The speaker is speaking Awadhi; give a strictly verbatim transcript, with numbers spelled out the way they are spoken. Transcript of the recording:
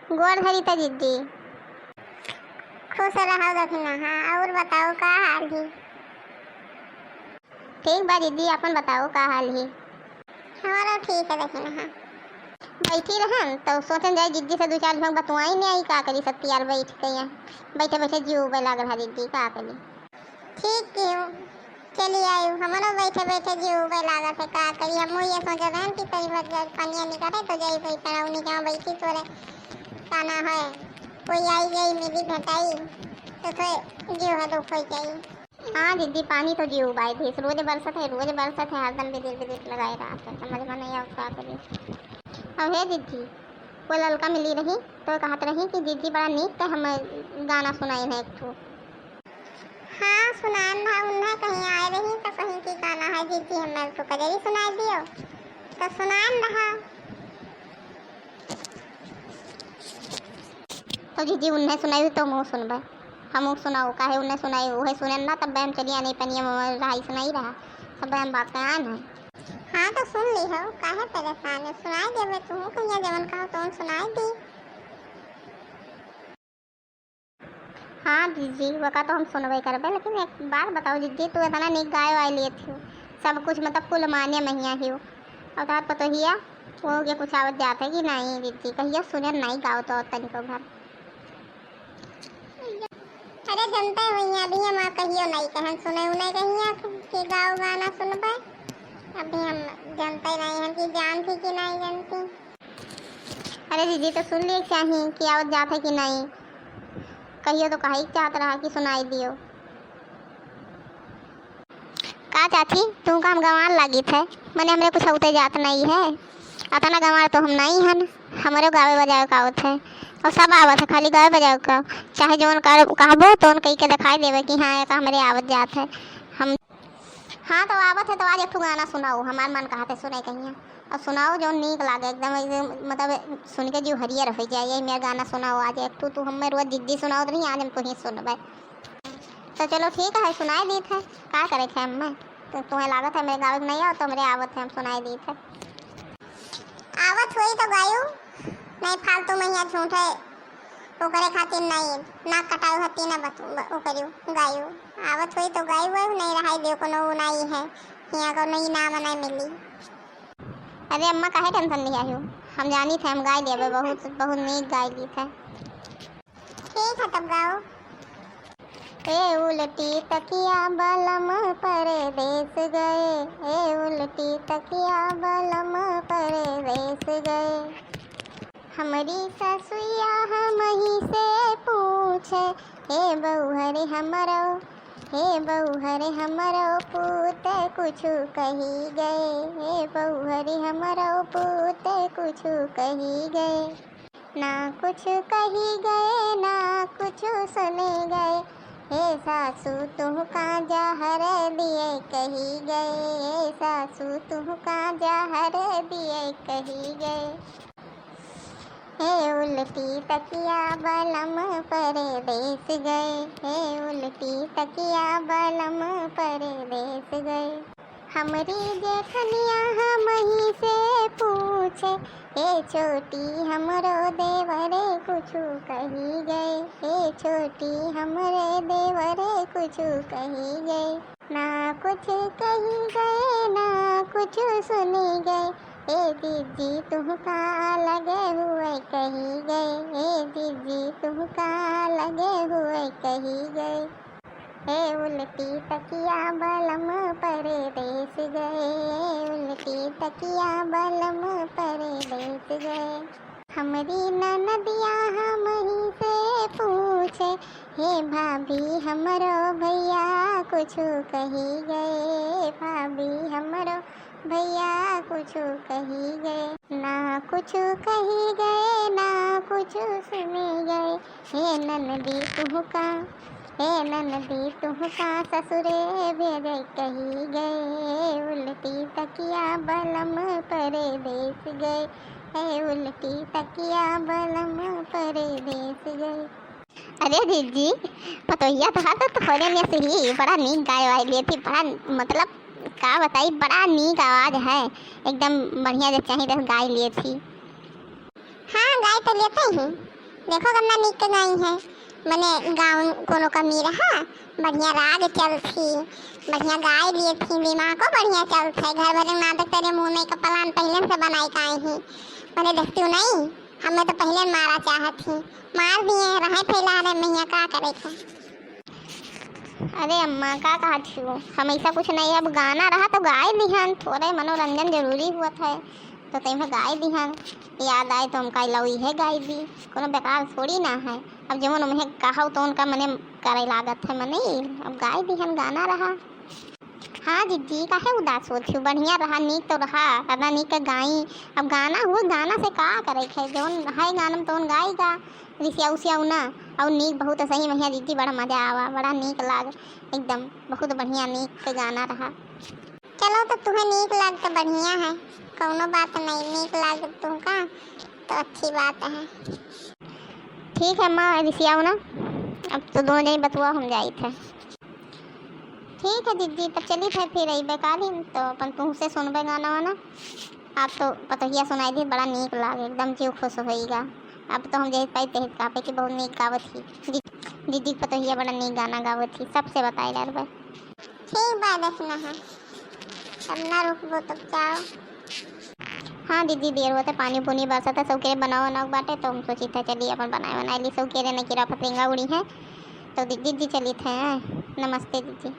गोड़ धरी त दीदी। खुश रहो दखिनहा। हाँ, और बताओ का हाल ही? ठीक बा दीदी, अपन बताओ का हाल ही? हमारा ठीक है दखिनहा। हाँ, बैठी रहन तो सोचन जाए दीदी से दू चार झोंक बतुआई नहीं आई, का करी सब तियार बैठ के यहाँ बैठे बैठे जीव उबे लागल है दीदी, का करी? ठीक कियो, चली आयु। हमरो बैठे बैठे जीव उबे लागत है, का करी? हमहू ये सोचत रहन कि तनी भर जब पनिया निकले तो जाई बैठे रहू, नीचे बैठी तोरे का ना है, कोई आई जाई मिली भेटाई तो थोड़े जीव है दुख हो जाई। हाँ दीदी, पानी तो जीव उबाई देस, रोज बरसत है, रोज बरसत है, हरदम बिदिर बिदिर लगाए रहत है, समझ में नहीं आवत का करी। अब हे दीदी, वो ललका मिली रही तो कहत रही कि दीदी बड़ा नीक के हम गाना सुनाई है एक ठो। हाँ, सुनान रहा, उन्हें कहीं आए रही तो कहीं की गाना है, जीजी हमें तो कजरी सुनाई दियो, तो सुनान रहा। तो जीजी उन्हें सुनाई तो मुँह सुनबे, हम सुनाओ, काहे उन्हें सुनाई, उहे सुनन ना, तब हम चलिया नहीं पनिया में रहाई सुनाई रहा, तब हम बात का आन है। हाँ, तो सुन ली हो, काहे परेशान है, सुनाई देबे, तू कहिया जवन कहो तो सुनाई दी। हाँ जीजी, वका तो हम सुनबे करबे, लेकिन एक बात बताओ जीजी, तू इतना नीक गाय वाय लेत हो, सब कुछ मतलब कुल मान्य महिया ही हो, और तार पतोहिया वो के कुछ आवत जात है कि नहीं जीजी? कहियो सुने नहीं गाओ तो तनिको भर। अरे जनते हुई हैं, अभी हम कहियो नहीं कहन सुने उन्हें कहिया कि गाओ गाना सुनबे, अभी हम जनते नहीं हैं कि जानती कि नहीं जानती। अरे दीदी, तो सुन लिए चाही कि आवत जात है कि नहीं? कहियो तो कहे के चाहत रहा कि सुनाई दियो। का चाची, तू का हम गंवार लागित है? मने हमरे कुछ होते जात नहीं है, अतना गंवार तो हम नहीं हन। हमरो गावे बजावे का आवत है, और सब आवत है, खाली गावे बजावे का, चाहे जौन कर कहबो तो उन कही के दिखाई देवे कि हाँ, एक हमरे आवत जात है। हम हाँ, तो आवत है, तो आज एक ठो गाना सुनाओ, हमार मन कहत है सुने कहिया। और सुनाओ, जो नीक लागे, एकदम, एकदम, मतलब, सुन के जीव हरियर हो जाए। यही मेरा गाना सुनाओ आज एक ठो, तू हमें रोज दीदी सुनाओ तो नहीं, आज हम तुही सुनबे। तो चलो ठीक है, सुनाए दीत है, का करे थे हमें? तो तुम्हें लागत है मेरे गावे के नहीं आओ, तो हमरे आवत है, हम सुनाए दीत है। आवत हुई तो गायू, नहीं फालतू में यहाँ झूठे ओकरे खातिर नहीं, नाक कटाऊ हती ना बत-, ब-, ओकरियो, गायू। आवत होई तो गायू वायू नहीं रहाई दियो, कोनो उ नहीं है, हियाँ कोनो इनाम नहीं मिली। अरे अम्मा, काहे tension लिया हो? हम जानी थे, हम गाय लेबे, बहुत, बहुत नीक गाय ली थे। ठीक है, तब गाओ। ए उल्टी तकिया बलम परदेस गए, ए उल्टी तकिया बलम परदेस गए। हमरी ससुइया हमही से पूछे, "हे बउहर हमरो, हे बउहर हमरो पूत कुछु कही गए, हे बउहर हमरो पूत कुछु कही गए।" ना कुछु कही गए, ना कुछु सुनी गए, हे सासू तुहका जहर दिए कही गए, हे सासू तुहका जहर दिए कही गए। हे उल्टी तकिया बलम परदेस गए, हे उल्टी तकिया बलम परदेस गए। हमरी जेठनिया हमही से पूछे, "ए छोटी हमरो देवरे कुछु कही गए, ए छोटी हमरे देवरे कुछु कही गए।" ना कुछ कही गए, ना कुछ सुनी गए, ए जीजी तुहका लगे हुए कही गए, ए जीजी तुहका लगे हुए कही गए। ए उल्टी तकिया बलम परदेस गए, ए उल्टी तकिया बलम परदेस गए। हमरी ननदिया हमही से पूछे, "हे भाभी हमरो भैया कुछु कही गए, भाभी हमरो भैया कुछु कही गए।" ना कुछु कही गए, ना कुछु सुनी गए, हे ननदी तुहका, हे ननदी तुहका ससुरे भेजे कही गए, उल्टी तकिया बलम परदेस गए, हे उल्टी तकिया बलम परदेस गए। अरे जीजी, पतोहिया तो हर तो थोड़े में से ही बड़ा नीक गाय वाय लिए थी, बड़ा, मतलब, का बताई, बड़ा नीक आवाज है, एकदम बढ़िया, जब चाही तब गाय लिए थी। हाँ, गाय तो लेते ही, देखो, कितना नीक गाई है, मने गाउन कोनो कमी रहा, बढ़िया राग चलथी, बढ़िया गाय लेथी, दिमागो बढ़िया चलथे, घर भर नाटक तेरे मुंह में का plan पहिले से बनाई का ही, मने देखती नहीं, हमें तो पहिले मारा चाहत ही, मार दिए, रहे फैला रहे मैया, का करे के। अरे अम्मा, का कहत हू? हम ऐसा कुछ नहीं, अब गाना रहा तो गाय दिहन, थोड़े मनोरंजन जरूरी हुआ था, तो तैं गाय दिहन, याद आए तो हमका लौ इहे गाय दी, कोनो बेकार थोड़ी ना है। अब जवन उन्हें कहौ तो उनका मने करे लागत है मने, अब गाय दिहन, गाना रहा। हाँ जिज्जी, काहे उदास होत हू? बढ़िया रहा, नीक तो रहा, कितना नीक के गाई। अब गाना हुए, गाना से का करे के, जवन है गाना में तवन गाई गा, रिसिया उसिया ना, और नीक बहुत सही महिया जिज्जी, बड़ा मजा आवा, बड़ा नीक लाग, एकदम बहुत बढ़िया नीक के गाना रहा। चलो, तो तुहे नीक लाग तो बढ़िया है, कौनो बात नहीं, नीक लाग तुमका तो अच्छी बात है। ठीक है माँ, रिसियाओ ना, अब तो दोनों जनी बतुआ हम जाइत है। ठीक है दीदी, तब चलित है फिर, अइबे काली तो अपन तुहसे सुनबे गाना वाना। आप तो पतोहिया सुनाई दी, बड़ा नीक लागे, एकदम जीव खुश होइगा। अब तो हम जहित पाई तहित कहबे कि बहुत नीक गावत ही। दी-, दीदी पतोहिया बड़ा नीक गाना गावत ही, सबसे बताए डालबे। ठीक बा, देखना है, तब ना रुकबो, तब जाओ। हाँ दीदी, देर होते, पानी पुनी बरसत है, सबके बनाओ बनाओ बाटे, तो हम सोचित है चली अपन बनाए बनाए ली सबके रे, न किरा फतिंगा उड़ी है। तो दी-, दीदी चलित है, नमस्ते दीदी।